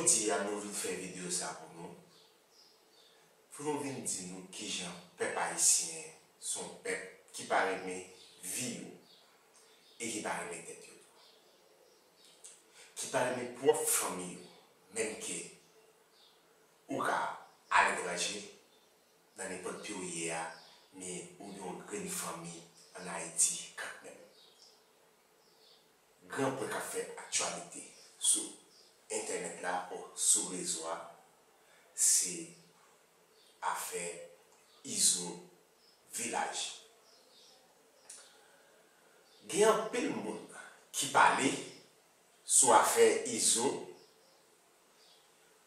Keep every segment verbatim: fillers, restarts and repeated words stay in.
Jodi a nou vin fè videyo sa pou nou, pou nou vin di nou kijan pèp ayisyen se yon pèp ki pa renmen vi yo e ki pa renmen tèt yo tou. Ki pa renmen pwòp fanmi yo, menm ke ou ka aletranje, nan nenpòt peyi w ye a, men ou gen yon grenn fanmi ann Ayiti kanmenm. Gran pwen k ap fè aktyalite sou entènèt la ou sou rezo a, se afè Izo Vilaj. Gen anpil moun ki pale sou afè Izo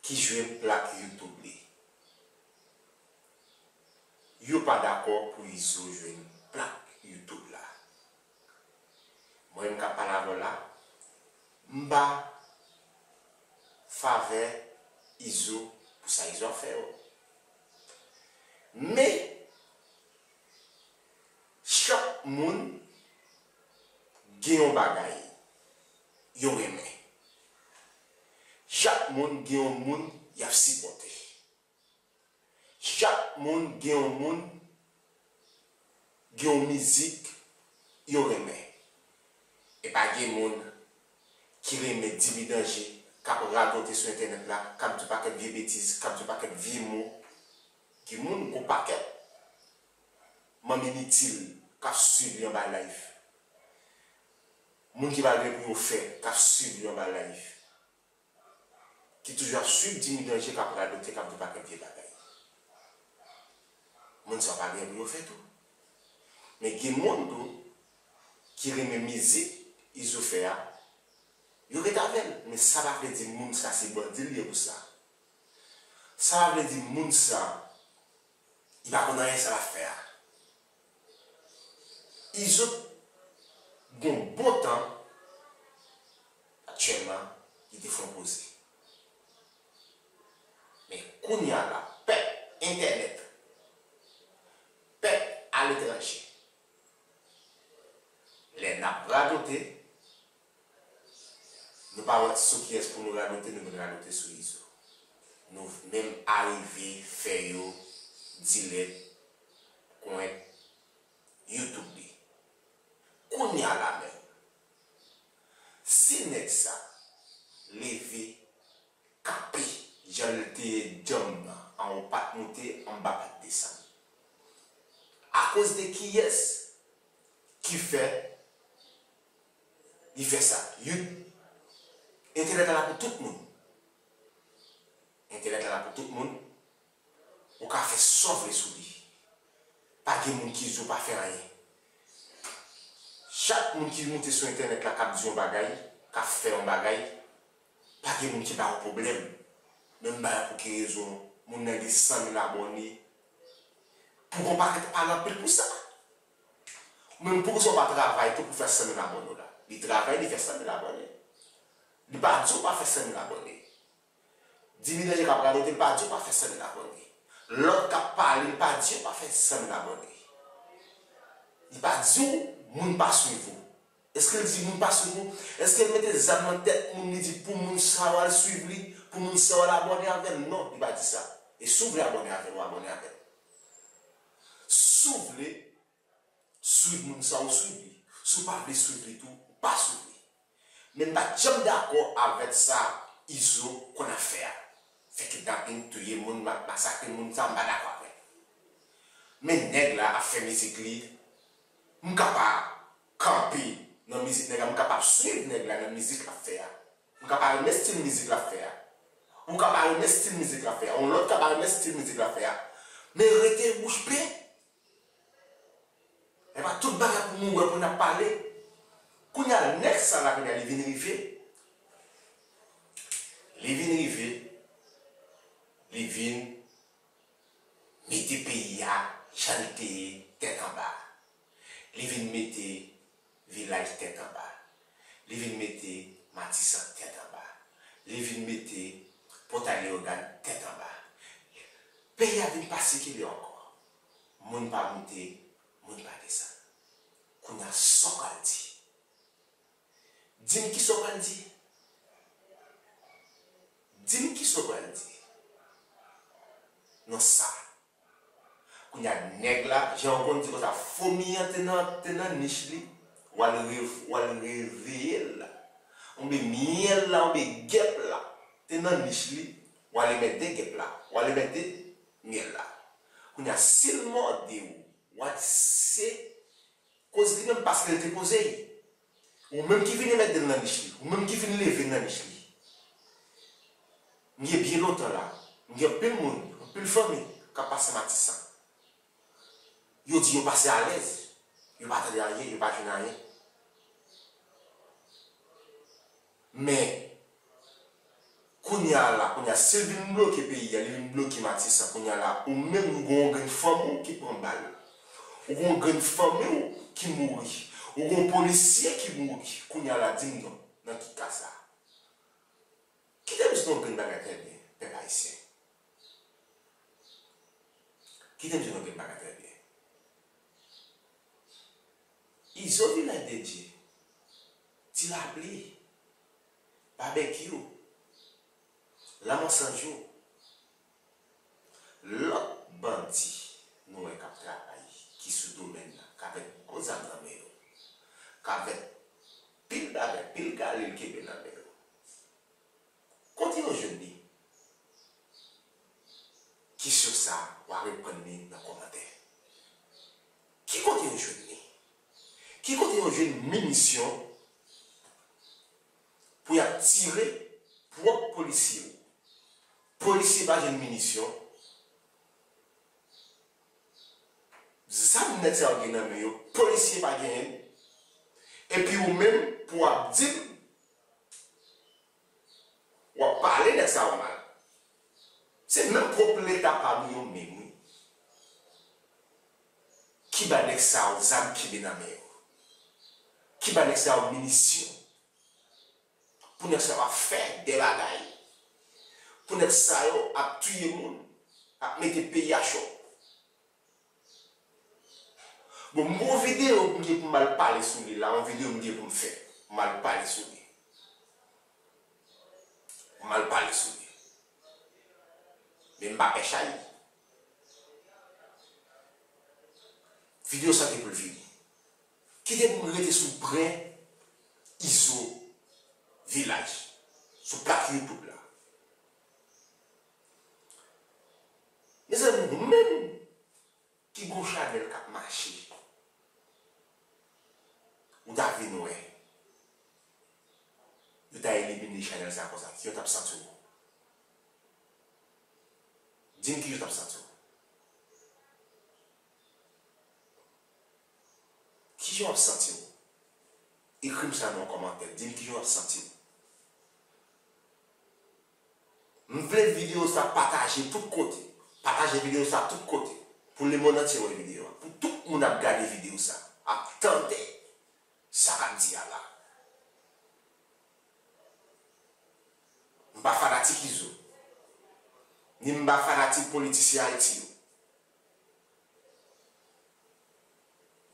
ki jwenn plak YouTube li. Yo pa dakò pou Izo jwenn plak YouTube la. Mwen menm k ap pale avè w la, m pa favè Izo pou sa Izo ap fè yo. Men, chak moun gen yon bagay yo renmen. Chak moun gen yon moun y ap sipòte. Chak moun gen yon moun, gen yon mizik yo renmen. E pa gen moun ki renmen Dimy Danje k ap radote sou entènèt la, k ap di yon pakèt vye betiz, k ap di yon pakèt vye mo. Gen moun, gon pakèt manm initil k ap swiv li anba live. Moun ki pa gen pou yo fè k ap swiv li anba live. Ki toujou ap swiv Dimy Danje k ap radote, k ap di pakèt vye bagay. Moun sa yo pa gen pou yo fè tou. Men gen moun tou ki renmen mizik Izo fè a, yo ret avè l. Men sa pa vle di moun sa se bandi l ye pou sa. Sa pa vle di moun sa, li pa konn anyen sa l ap fè a. Izo gon bon tan aktyèlman li te fè yon poze. Men kounye a la, pèp entènèt, pèp aletranje, lè n ap radote, nou pa wè sou kiyès pou nou radote, nou vin radote sou Izo. Nou menm arive fè yo delete kont YouTube li. Kounye a la menm, si nèg sa leve kanpe jan l te ye djanm nan, anwo pa t moute, anba pa t desann. Akoz de kiyès ki fè li fè sa? Youn, entènèt la la pou tout moun. Entènèt la la pou tout moun. Ou ka fè sa w vle sou li. Pa gen moun ki di w pa fè anyen. Chak moun ki moute sou entènèt la k ap di yon bagay, k ap fè yon bagay, pa gen moun ki ba yo pwoblèm. Menm bagay pou ki rezon, moun nan gen san mil abòne. Pou gon pakèt pale anpil pou sa. Ou menm poukisa w pa travay tou pou fè san mil abòne w la? Li travay, li fè san mil abòne. Li pa di w pa fè san mil abòne. Dimi Danje k ap radote, li pa di w pa fè san mil abòne. Lòt k ap pale, li pa di w pa fè san mil abòne. Li pa di w moun pa swiv ou. Èske l di moun pa swiv ou? Èske l mete zam nan tèt moun, li di pou moun sa yo al swiv li, pou moun sa yo al abòne avè l? Non, li pa di sa. E si w vle abòne avè l, w abòne avè l. Si w vle swiv moun sa, w swiv li. Si w pa vle swiv li tou, w pa swiv li. Men m pa t janm dakò avèk sa Izo konn ap fè a. Fè kidnaping, touye moun, ma-, masakre moun, sa m pa dakò avè l. Men nèg la ap fè mizik li, m ka pa kanpe nan mizik nèg la, m ka pa swiv nèg la nan mizik l ap fè a. M ka pa renmen stil mizik l ap fè a. Ou ka pa renmen stil mizik l ap fè a. Yon lòt ka pa renmen stil mizik l ap fè a. Men rete bouch be. Epa tout bagay pou nou wè, pou n ap pale. Kounye a, nèg sa la, kounye a, li vin rive. Li vin rive. Li vin mete peyi a jan l te ye, tèt anba. Li vin mete Vilaj tèt anba. Li vin mete Matisan tèt anba. Li vin mete Pòtay Leyogàn tèt anba. Peyi a vin pa sikile ankò. Moun pa moute, moun pa desann. Kounye a, sa w pral di? Di m kisa w pral di. Di m nan sa. Kounye a, nèg la, jan w konn di konsa, fomi an te nan, te nan nich li, w al re-, w al reveye l. Oubyen myèl la, oubyen gèp la, te nan nich li, w al remèt de gèp la, w al remèt de myèl la. Kounye a, si l mòde w, w a di se koz li menm paske l te poze l. Ou menm ki vin remèt de l nan nich li, ou menm ki vin leve l nan nich li. M gen byen lontan la, m gen anpil moun, anpil fanmi k ap pase Matisan. Yo di yo pase alèz, yo pa tande anyen, yo pa jwenn anyen. Men, kounye a la, kounye a, si l vin bloke peyi a, li vin bloke Matisan, kounye a la, ou menm ou gen yon grenn fanmi w ki pran bal. Ou gen yon grenn fanmi w ki mouri. Ou gen yon polisye ki mouri. Kounye a la, di m non, nan ki ka sa? Kite m di nou yon grenn bagay trè byen, pèp ayisyen. Kite m di nou yon grenn bagay trè byen. Izo Vilaj de Dye, Ti Lapli, Babekyou, Lanmò San Jou, lòt bandi nou wè k ap travay, ki sou domèn nan, k avèk gwo zam nan men yo, k avèk pil bagay, pil galil kenbe nan men yo. Kote yo jwenn li? Kesyon sa a, w a reponn li nan kòmantè. Ki kote yo jwenn li? Ki kote yo jwenn minisyon pou y ap tire pwòp polisye yo? Polisye pa jwenn minisyon. Zam nèg sa yo gen nan men yo, polisye pa genyen l. Epi ou menm, pou w ap di m, w ap pale nèg sa yo mal. Se menm pwòp Leta pa nou yo menm, wi, ki ba nèg sa yo zam kenbe nan men yo, ki ba nèg sa yo minisyon, pou nèg sa yo ap fè de bagay, pou nèg sa yo ap touye moun, ap mete peyi a chòk. Bon, m gen yon videyo m gen pou m al pale sou li la, yon videyo m gen pou m fè, m al pale sou li. M al pale sou li. Men m pa pè chay. Videyo sa gen pou l vini. Kite m rete sou pwen Izo Vilaj, sou plak YouTube la. Mezanmi, ou menm ki gon chanèl k ap mache, ou ta vin wè, yo ta elimine chanèl sa konsa, kijan w t ap santi w? Di m kijan w t ap santi w. Kijan w ap santi w? Ekri m sa nan yon kòmantè, di m kijan w ap santi w. M vle videyo sa pataje tout kote. Pataje videyo sa tout kote. Pou lemonn antye wè videyo a. Pou tout moun ap gade videyo sa, ap tande sa k ap di a la. M pa fanatik Izo. Ni m pa fanatik politisyen Ayiti yo.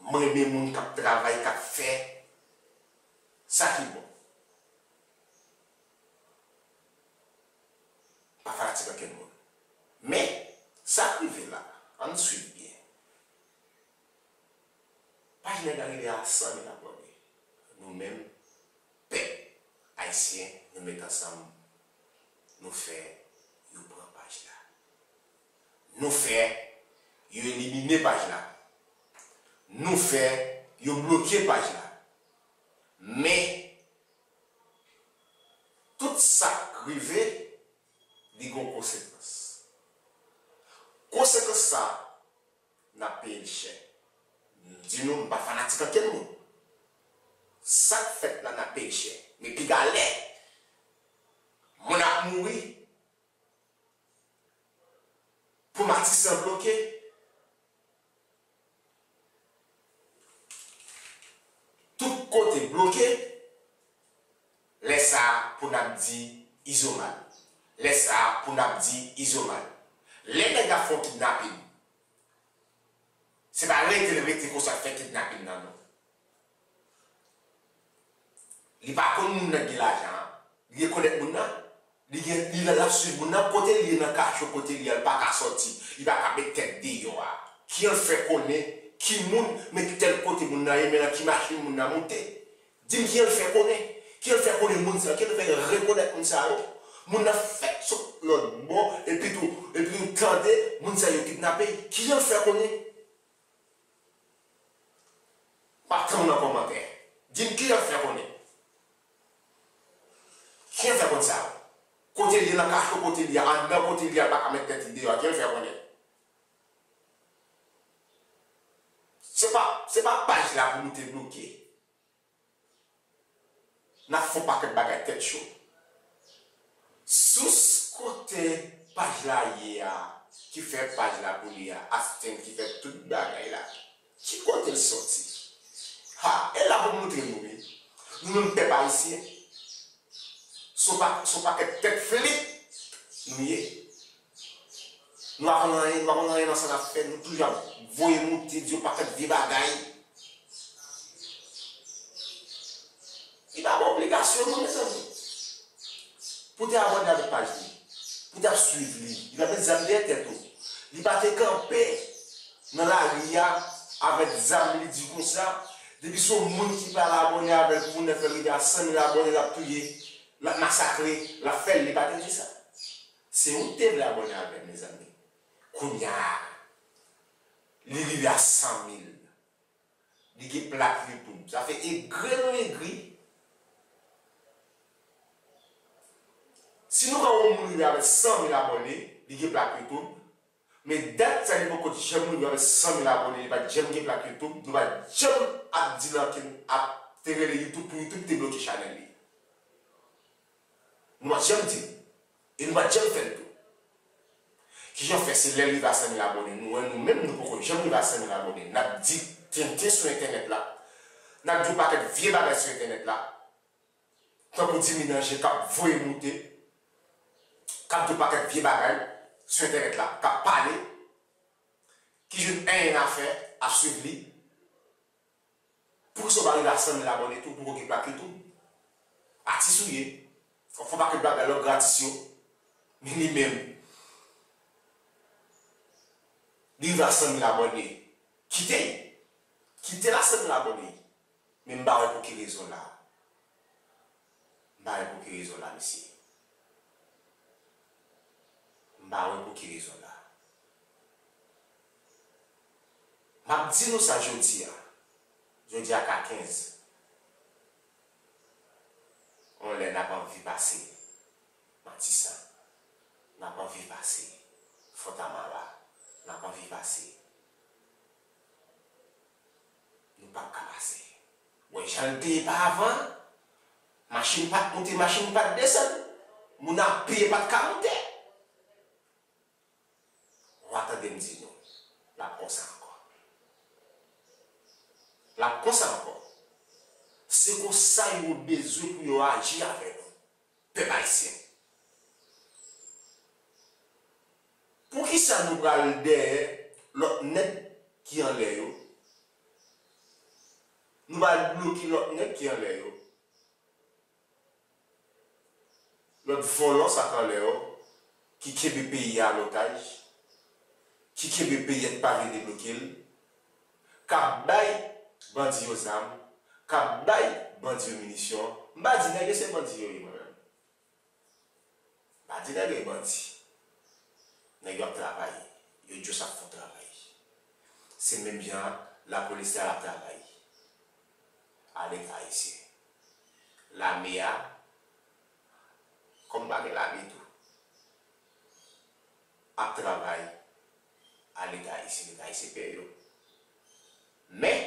M renmen moun k ap travay, k ap fè sa ki bon. M pa fanatik ankenn moun. Men, sa k rive la, ann swiv byen. Paj nèg la rive a san mil abòne. Nou menm, pèp ayisyen, nou met ansanm, nou fè yo pran paj la. Nou fè yo elimine paj la. Nou fè yo bloke paj la. Men, tout sa k rive, li gon konsekans. Konsekans sa, n ap peye l chè. M di nou, m pa fanatik ankenn moun. Sa k fèt la, n ap peye l chè. Men piga lè moun ap mouri pou Matisan bloke, tout kote bloke, lè sa a pou n ap di Izo mal. Lè sa a pou n ap di Izo mal. Lè nèg la fè yon kidnapin, se pa rete l rete konsa fè kidnapin nan non. Li pa konn moun nan gen lajan an. Li rekonèt moun nan. Li gen, li la, l ap swiv moun nan, kote li ye nan kacho, kote li ye a, li pa ka sòti, li pa ka met tèt deyò a. Kijan l fè konnen ki moun, men ki tèl kote moun nan ye, men nan ki machin moun nan moute? Di m kijan l fè konnen? Kijan l fè konnen moun sa yo? Kijan l fè rekonèt moun sa yo? Moun nan fèk sot lòt bò, epi tou, epi nou tande moun sa yo kidnape. Kijan l fè konnen? M ap tann w nan kòmantè. Di m kijan l fè konnen. Kijan l fè konn sa yo? Kote li ye nan kacho, kote li ye a, anndan kote li ye a, l pa ka met tèt li deyò a, kijan l fè konnen? Se pa, se pa paj la pou nou te bloke. N ap fè yon pakèt bagay tèt cho. Sous kote paj la ye a, ki fè paj la pou li a, Aston ki fè tout bagay la, ki kote l sòti? Ha, e la pou m montre nou, wi. Nou menm pèp ayisyen, se yon pa, se yon pakèt tèt flit nou ye. Nou pa konn anyen, nou pa konn anyen nan sa n ap fè, nou toujou ap voye moute, di yon pakèt vye bagay. Li pa gen obligasyon non, mezanmi. Pou te abòne avèk paj li, pou te ap swiv li, li pa t met zam dèyè tèt ou. Li pa te kanpe nan lari a avèk zam li di konsa, depi se yon moun ki pral abòne avè l pou nèf fè rive a san mil abòne, l ap touye, l ap masakre, l ap fè l, li pa te di sa. Se ou ki te vle abòne avè l, mezanmi. Kounye a, li rive a san mil. Li gen plak YouTube. Sa fè egre nou egri. Si nou ka wè yon moun rive avèk san mil abòne, li gen plak YouTube, men dat sa li poko janm rive avèk san mil abòne, li pa t janm gen plak YouTube, nou pa t janm ap di l ankenn, ap te rele YouTube pou YouTube te bloke chanèl li. Nou pa t janm di l. E nou pa t janm fè l tou. Kijan fè se lè l rive a san mil abòne, nou wè nou menm nou poko janm rive a san mil abòne, n ap di tenten sou entènèt la, n ap di yon pakèt vye bagay sou entènèt la, tankou Dimy Danger k ap voye moute, k ap di yon pakèt vye bagay sou entènèt la, k ap pale, ki jwenn anyen a fè, ap swiv li. Poukisa w pa rive a san mil abòne tou, poko gen plak YouTube? Atis ou ye. W ap fè yon pakèt bagay, lòt gratis yo. Men li menm, li rive a san mil abòne. Kite l. Kite l a san mil abòne. Men m pa wè pou ki rezon la. M pa wè pou ki rezon la, mesye. M pa wè pou ki rezon la. M ap di nou sa jodi a. Jodi a ka kenz. On lè n ap anvi pase Matisan. N ap anvi pase Fontamara. N ap anvi pase. Nou p ap ka pase. Wè jan l te ye pa avan, machin pa t monte, machin pa t desann. Moun a pye pa t ka monte. W a tande m di nou, l ap konsa ankò. L ap konsa ankò. Se konsa yo bezwen pou yo aji avè nou, pèp ayisyen. Poukisa nou pral dèyè lòt nèg ki anlè yo? Nou pral bloke lòt nèg ki anlè yo. Lòt vòlò sa k anlè yo, ki kenbe peyi a an otaj, ki kenbe peyi a, ki pa vle debloke l, k ap bay bandi yo zam, k ap bay bandi yo minisyon. M pa di nèg yo se bandi yo ye, mwen menm. M pa di nèg yo se bandi. Nèg yo ap travay. Yo just ap fè yon travay. Se menm jan lapolis la ap travay a Leta ayisyen. Lame a, kòm pa gen lame tou, ap travay a Leta ayisyen, Leta ayisyen peye yo. Men,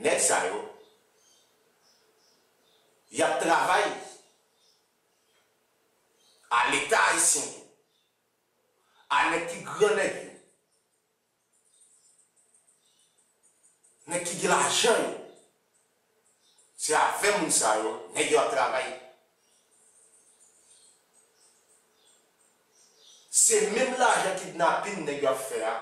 nèg sa yo, y ap travay a Leta ayisyen tou, a nèg ki gran nèg yo, nèg ki gen lajan yo. Se avè moun sa yo nèg yo ap travay. Se menm lajan kidnapin nèg yo ap fè a,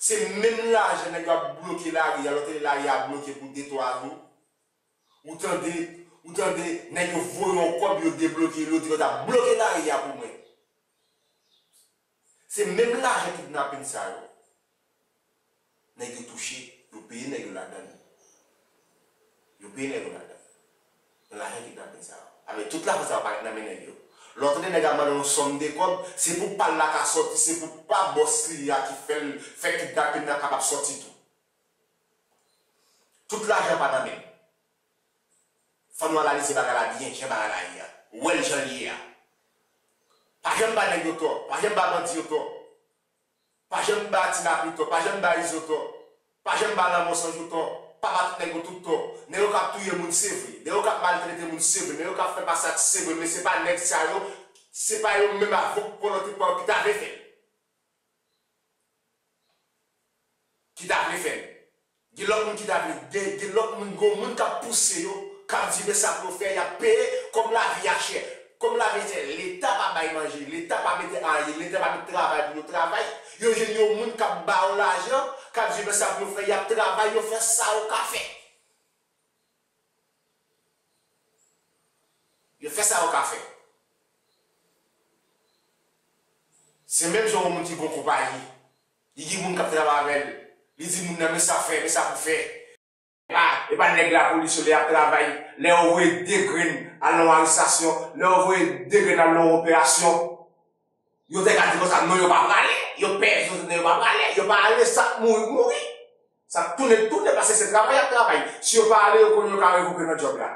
se menm lajan nèg yo ap bloke lari a, lè w tande lari a bloke pou de twa jou, ou tande, Ou tande, nèg yo voye yon kòb, yo debloke, yo di yo t ap bloke lari a pou mwen. Se menm lajan kidnapin sa yo. Nèg yo touche, yo peye nèg yo ladan l. Yo peye nèg yo ladan l. Nan lajan kidnapin sa yo. Avèk tout lajan sa yo parèt nan men nèg yo. Lè w tande nèg ap mande yon sòm de kòb, se pou pa l la ka sòti, se pou pa bòs li a ki fè l, fè kidnapin nan kapab sòti tou. Tout lajan pa nan men l. Fò nou analize bagay la byen, jan bagay la ye a. Ou wè l jan l ye a. Pa janm ba nèg yo tò, pa janm ba bandi yo tò. Pa janm ba Ti Lapli tò, pa janm ba Izo tò, pa janm ba Lanmò San Jou tò, pa ba tout nèg yo tout tò. Nèg yo k ap touye moun se vre, nèg yo k ap maltrete moun se vre, nèg yo k ap fè masak se vre, men se pa nèg sa yo, se pa yo menm avèk volonte pa yo ki ta vle fè l. Ki ta vle fè l. Gen lòt moun ki ta vle, gen, gen lòt moun, gen moun k ap pouse yo, k ap di men sa pou yo fè, y ap peye, kòm lavi a chè. Kòm lavi a chè, Leta pa bay manje, Leta pa mete anyen, Leta pa mete travay pou yo travay. Yo jwenn yon moun k ap ba yo lajan, k ap di men sa pou yo fè, y ap travay, yo fè sa yo ka fè. Yo fè sa yo ka fè. Se menm jan yon moun ki gon konpayi. Li gen moun k ap travay avè l. Li di moun nan men sa fè, men sa pou fè. E pa, e pa nèg lapolis yo lè y ap travay, lè yo voye de grenn al nan yon arestasyon, lè yo voye de grenn al nan yon operasyon. Yo te ka di konsa, non, yo pa prale. Yo pè, yo te, yo pa prale. Yo pa ale, sa k mouri, mouri. Sa k tounen, tounen, paske se travay y ap travay. Si yo pa ale, yo konnen yo ka revoke nan djòb la.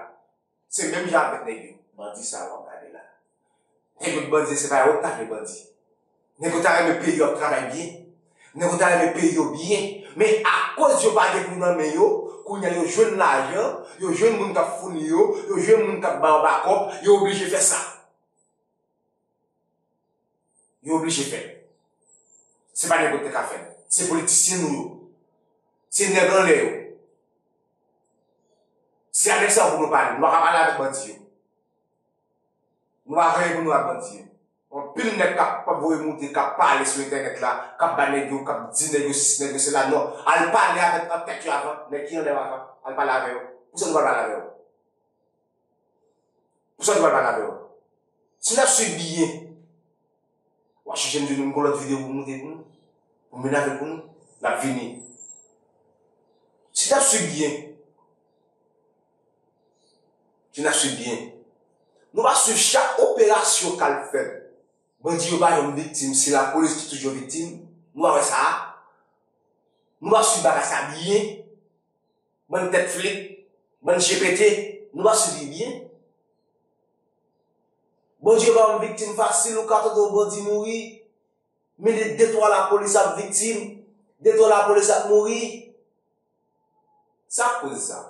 Se menm jan avèk nèg yo. Bandi sa w ap gade la. Nèg yo bandi, se pa yo k ta vle bandi. Nèg yo ta renmen peyi yo ap travay byen. Nèg yo ta renmen peyi yo byen. Men akoz yo pa gen pou nan men yo, kounye a yo jwenn lajan, yo jwenn moun k ap founi yo, yo jwenn moun k ap ba yo bakòp, yo oblije fè sa. Yo oblije fè l. Se pa nenpòt ki ka fè l. Se politisyen nou yo. Se nèg anlè yo. Se avèk sa pou nou pale. Nou pa ka pale avèk bandi yo. Nou pa gen anyen pou nou ak bandi yo. Anpil nèg k ap, k ap voye moute, k ap pale sou entènèt la, k ap ba nèg yo, k ap di nèg yo sesi, nèg yo sela, non. Al pale avèk antèt yo avan, nèg ki anlè yo avan. Al pale avè yo. Poukisa nou pa pale avè yo? Poukisa nou pa pale avè yo? Si n ap swiv byen, w a chèche m di nou m gon lòt videyo pou moute pou nou, pou mennen avè l pou nou, l ap vini. Si n ap swiv byen, si n ap swiv byen, nou va swiv chak operasyon k al fèt. Bandi yo pa janm viktim, se lapolis ki toujou viktim. Nou va wè sa a. Nou va swiv bagay sa byen. Bann tèt flit, bann je pete, nou pa swiv li byen. Bandi yo pa yon viktim fasil, ou ka tande yon bandi mouri, men de, de twa lapolis ap viktim, de twa lapolis ap mouri. Sa k koz sa?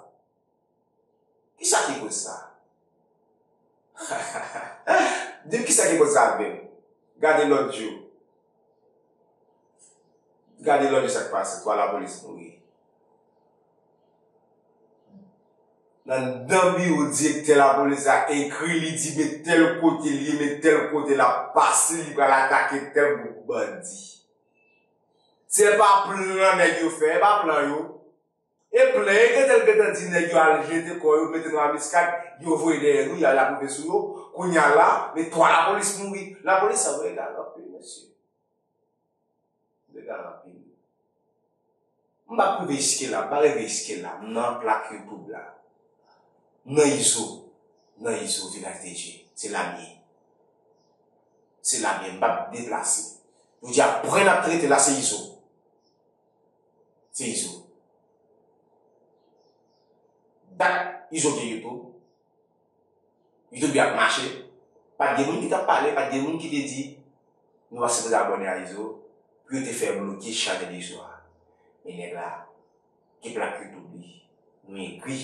Kisa ki koz sa? Di m kisa ki koz sa, Albert? Gade lòt jou. Gade lòt jou sa k pase, twa lapolis mouri. Nan, nan biwo direktè lapolis la, ekri li di men tèl kote l ye, men tèl kote l ap pase, li pral atake tèl gwoup bandi. Se pa plan nèg yo fè, e pa plan yo. E plan, e gentan l gentan di nèg yo al jete kò yo, mete nan anbiskad, yo voye dèyè nou, y al ap rive sou yo. Kounye a la, men twa lapolis mouri. Lapolis sa vre egal anpil, mesye. Vre egal anpil. M p ap rive jiske la, m pa rive jiske la. M nan plak YouTube la. M nan Izo. M nan Izo, Vilaj de Dye. Se la m ye. Se la m ye, m p ap deplase. Jodi a, pwen n ap trete la, se Izo. Se Izo. Dat Izo gen YouTube. YouTube ap mache. Pa t gen moun ki t ap pale, pa t gen moun ki te di, nou pa sipoze abòne a Izo, pou yo te fè bloke chanèl Izo a. Men nèg la, gen plak YouTube li. Nou egri.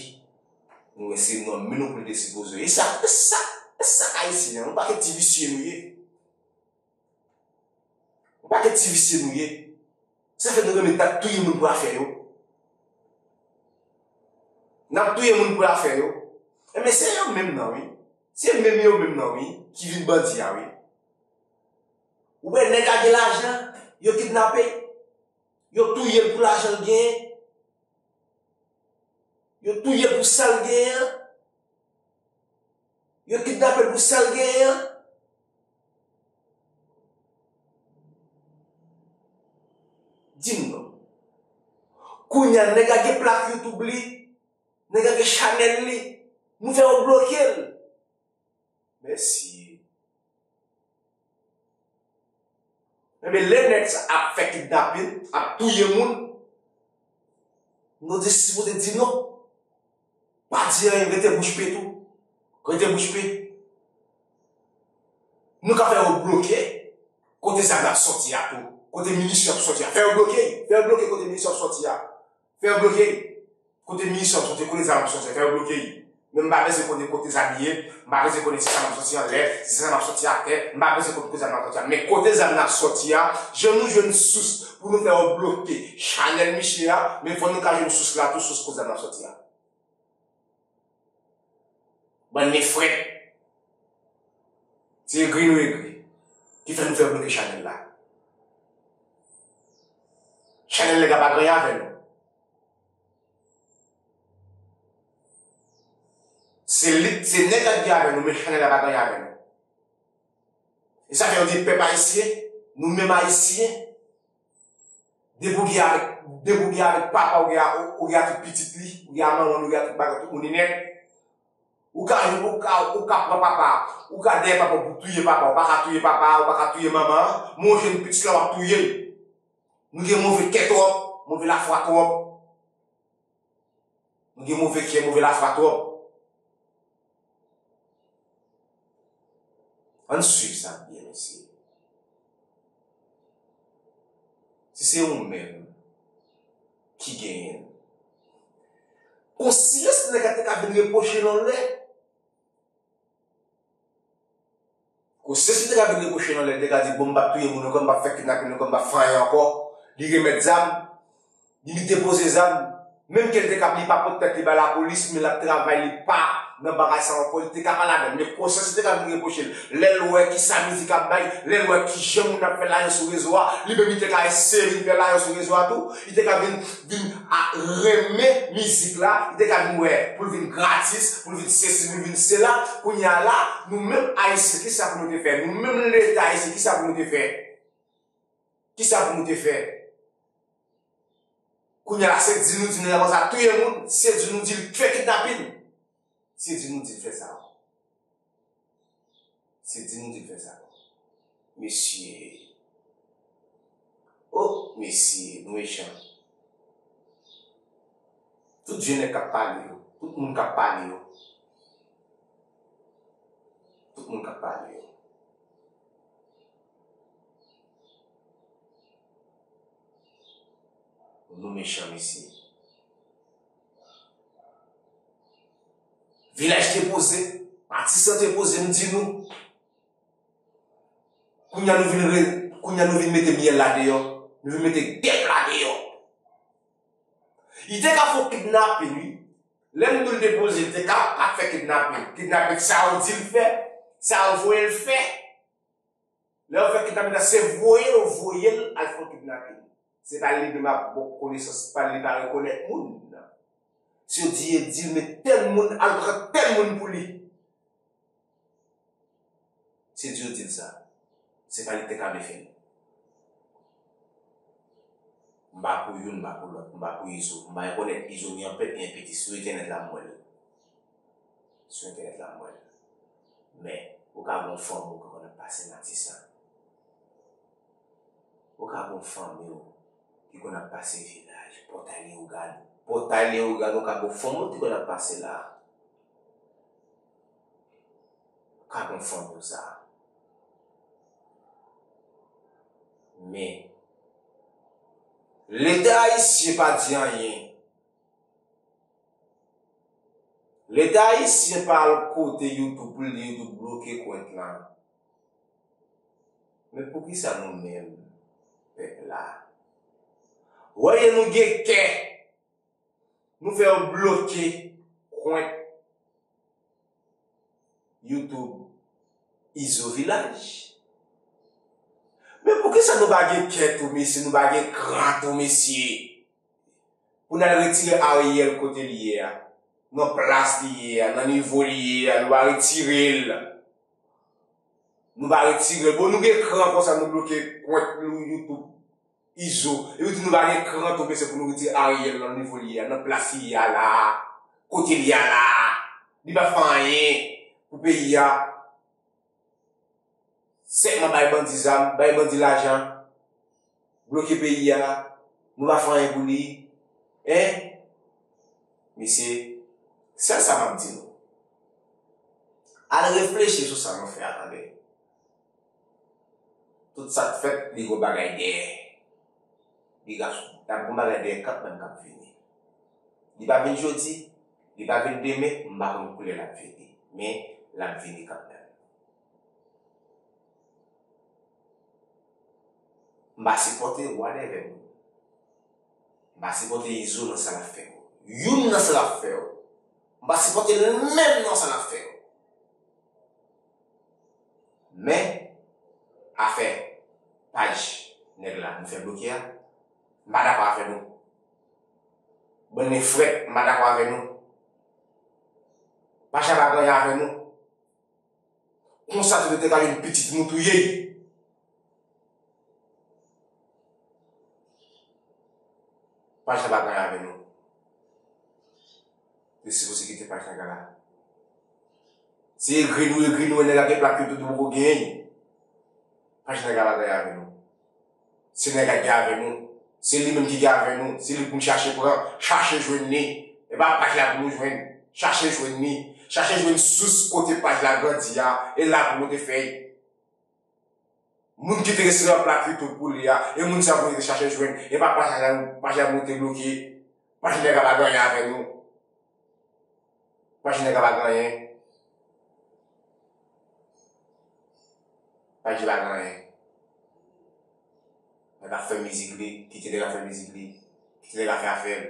Nou wè se nonm nou pou li te sipoze. E sa, e sa, e sa k ayisyen an, yon pakèt ti visye nou ye. Yon pakèt ti visye nou ye. Sa fè nou renmen t ap touye moun pou afè yo. N ap touye moun pou afè yo. Enben, se yo menm nan, wi. Se menm yo menm nan, wi, ki vin bandi a, wi. Ou wè nèg la gen lajan, yo kidnape, yo touye l pou lajan l genyen. Yo touye l pou sa l genyen an. Yo kidnape l pou sa l genyen an? Di m non. Kounye a, nèg la gen plak YouTube li, nèg la gen chanèl li, nou fè yo bloke l. Mèsi. Enben, lè nèg sa ap fè kidnapin, ap touye moun, nou te sipoze di non. Pa di anyen, rete bouch pe tou. Rete bouch pe. Nou ka fè yo bloke kote zam nan ap sòti a tou. Kote minisyon ap sòti a. Fè yo bloke. Fè yo bloke kote minisyon ap sòti a. Fè yo bloke. Kote minisyon ap sòti, kote zam ap sòti a. Fè yo bloke. Men m pa bezwen konnen kote zam ye. M pa bezwen konnen si zam ap sòti anlè, si zam ap sòti atè. M pa bezwen konnen kote zam ap sòti a. Men kote zam nan ap sòti a, jan nou jwenn sous pou nou fè yo bloke chanèl misye a, men fò nou ka jwenn sous la tou, sous kote zam nan ap sòti a. Bann mefrèt. Se egri nou egri ki fè nou fè bloke chanèl la. Chanèl nèg la pa gen anyen avè nou. Se lit, se nèg la ki gen avè nou, men chanèl la pa gen anyen avè nou. E sa fè yo di pèp ayisyen, nou menm ayisyen, depi w gen avèk, depi w gen avèk papa w, ou gen a, ou gen a tout pitit li, ou gen a manman l, ou gen a tout bagay, tout moun li nèt. Ou ka, ou ka, ou ka pran papa, ou ka dèyè papa w pou touye papa, ou pa ka touye papa, ou pa ka touye manman, men w jwenn pitit la w ap touye l. Nou gen move kè twòp, move lafwa twòp. Nou gen move kè, move lafwa twòp. Ann swiv sa byen, mesye. Si se ou menm ki genyen l, konsyans nèg la te ka vin repwoche l yon lè. Konsyans li te ka vin repwoche l yon lè, li te ka di, bon, m p ap touye moun ankò, m p ap fè kidnapin ankò, m p ap fè anyen ankò. Li remèt zam, li depoze zam. Menm ke li te ka, li pa pot tèt li bay lapolis, men l ap travay, li pa nan bagay sa ankò, li te ka pa ladan l. Men konsyans li te ka vin repwoche l. Lè l wè ki sa mizik ap bay, lè l wè ki jan moun ap fè lajan sou rezo a, li menm li te ka eseye vin fè lajan sou rezo a tou. Li te ka vin vin a, renmen mizik la, li te ka vin wè pou l vin gratis, pou l vin sesi, pou l vin sela. Kounye a la, nou menm Ayisyen, kisa pou nou te fè? Nou menm Leta Ayisyen, kisa pou nou te fè? Kisa pou nou te fè? Kounye a la, se di nou di nèg la konsa touye moun, se di nou di l fè kidnapin. Se di nou di l fè sa. Se di nou di l fè sa. Mesye. Oh, mesye, nou mechan. Tout vye nèg k ap pale yo, tout moun k ap pale yo, tout moun k ap pale yo. Nou mechan, mesye. Vilaj te poze, Matisan te poze, m di nou. Kounye a nou vin re, kounye a nou vin mete myèl la deyò, nou vin mete gèp la deyò. Li te ka fè w kidnape, wi. Lè m di w l te poze, li te ka pa fè kidnape. Kidnape sa yo di l fè, sa yo voye l fè. Lè yo fè kidnapin nan, se voye yo voye l al fè kidnapin. Se pa li menm ap bon konesans pa l, li pa rekonèt moun. Se yo di, yo di l, men tèl moun, al pran tèl moun pou li. Se di yo di l sa. Se pa li ki te ka vle fè l. M pa pou youn, m pa pou lòt, m pa pou Izo. M pa rekonèt Izo ni an pèp, ni an piti. Sou entènèt la, m wè l. Sou entènèt la, m wè l. Men, ou ka gen yon fanmi w ki konn ap pase Matisan. Ou ka gen yon fanmi w ki konn ap pase Vilaj, Pòtay Leyogàn. Pòtay Leyogàn, ou ka gen yon fanmi w ki konn ap pase la. Ou ka gen yon fanmi w sa. Men, Leta ayisyen pa di anyen. Leta ayisyen pa al kote YouTube pou l di YouTube bloke kont lan. Men poukisa nou menm, pèp la, olye nou gen kè, nou fè yo bloke kont YouTube Izo Vilaj? Men poukisa nou pa gen kè tou, mesye, nou pa gen kran tou, mesye? Pou n al retire Ariel kote l ye a. nan plas li ye a, nan nivo li ye a, nou pa retire l. Nou pa retire l. Bon, nou gen kran konsa, nou bloke kont nou YouTube Izo. Epi tou nou pa gen kran tou, mesye, pou nou retire Ariel nan nivo li ye a, nan plas li ye a la a, kote li ye a la a. Li pa fè anyen pou peyi a. Sèlman bay bandi zam, bay bandi lajan, bloke peyi a, nou pa fè anyen pou li. Hein? Mesye, sèl sa m ap di nou. Al reflechi sou sa nou fè a, tande. Tout sa k fèt, li gon bagay dèyè. Li ap, l ap gon bagay dèyè kanmenm k ap vini. Li pa vin jodi, li pa vin demen, m pa konn koulè l ap vini. Men, l ap vini kanmenm. M pa sipòte whatever moun. M pa sipòte Izo nan sa l ap fè yo. Youn nan sa l ap fè yo. M pa sipòte l menm nan sa l ap fè yo. Men, afè paj nèg la nou fè bloke a, m pa dakò avè nou. Bann nèg frèt, m pa dakò avè nou. Paj la pa gen anyen avè nou. Konsa tou te ka jwenn pitit nou touye. Paj la pa gen anyen avè nou. Yo sipoze kite paj nèg la. Se egri nou, egri nou, nèg la gen plak yo tou, nou poko genyen. Paj nèg la pa gen anyen avè nou. Se nèg la ki avè nou. Se li menm ki gen avè nou. Se li pou n chache pran, chache jwenn li. E pa paj la pou nou jwenn. Chache jwenn li. Chache jwenn sous kote paj la grandi a. E la pou nou te fè l. Moun ki te rete nan plak YouTube pou li a, e moun sa pou nou te chache jwenn. E pa paj la, paj la pou nou te bloke. Paj nèg la pa gen anyen avè nou. Paj nèg la pa gen anyen. Paj li pa gen anyen. Nèg la fè mizik li, kite nèg la fè mizik li, kite nèg la fè afè l.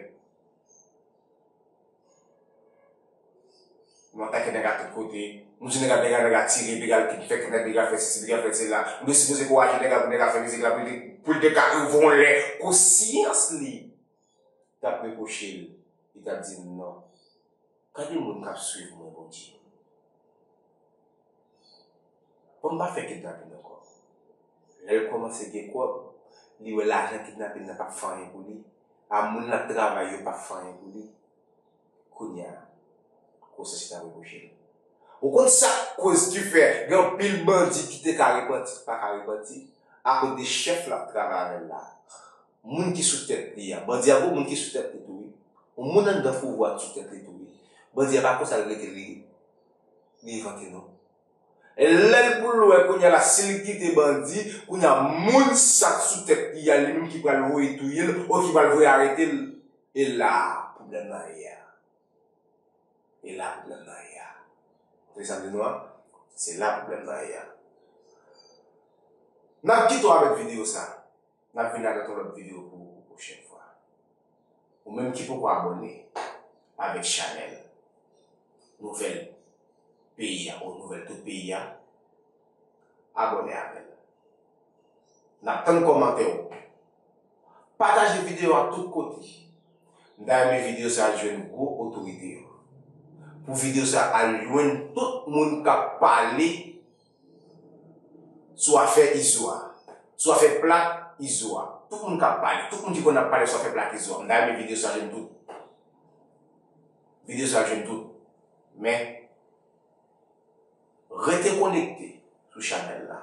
Nou atake nèg la tout kote. Nou di nèg la, nèg la, nèg la tire, nèg la fè kidnape, nèg la fè sesi, nèg la fè sela. Nou te sipoze ankouraje nèg la pou nèg la fè mizik la, pou li, pou li te ka revole konsyans li. T ap repwoche l, li t ap di m non. Gade moun k ap swiv mwen, Bondye. Bon, m pa fè kidnapin ankò. Lè l kòmanse gen kòb, li wè lajan kidnapin nan p ap fè anyen pou li, a moun l ap travay yo p ap fè anyen pou li. Kounye a, konsyans li t ap repwoche l. Ou konn sa k koz ki fè gen anpil bandi ki te ka repanti, ki pa ka repanti, akoz de chèf l ap travay avè l la. Moun ki sou tèt li a, bandi a gon moun ki sou tèt li tou wi. Yon moun anndan pouvwa k sou tèt li tou wi. Bandi a pa konsa l rete li, li evante non. E lè l pou l wè kounye a la, si l kite bandi, kounye a moun sa k sou tèt li a, li menm ki pral voye touye l, ou ki pral voye arete l, e la pwoblèm nan ye a. E la pwoblèm nan ye a. Ou konprann sa m di nou an? Se la pwoblèm nan ye a. N ap kite w avèk videyo sa. N ap vin avèk yon lòt videyo pou ou pwochèn fwa. Ou menm ki poko abòne avèk chanèl Nouvèl Peyi a, ou Nouvèl Tout Peyi a, abòne avè l. N ap tann kòmantè w. Pataje videyo a tout kote. M ta renmen videyo sa al jwenn gwo otorite yo. Pou videyo sa al jwenn tout moun k ap pale sou afè Izo a, sou afè plak Izo a. Tout moun k ap pale, tout moun ki konn ap pale sou afè plak Izo a. M ta renmen videyo sa jwenn tout. Videyo sa jwenn tout. Men, rete konekte sou chanèl la.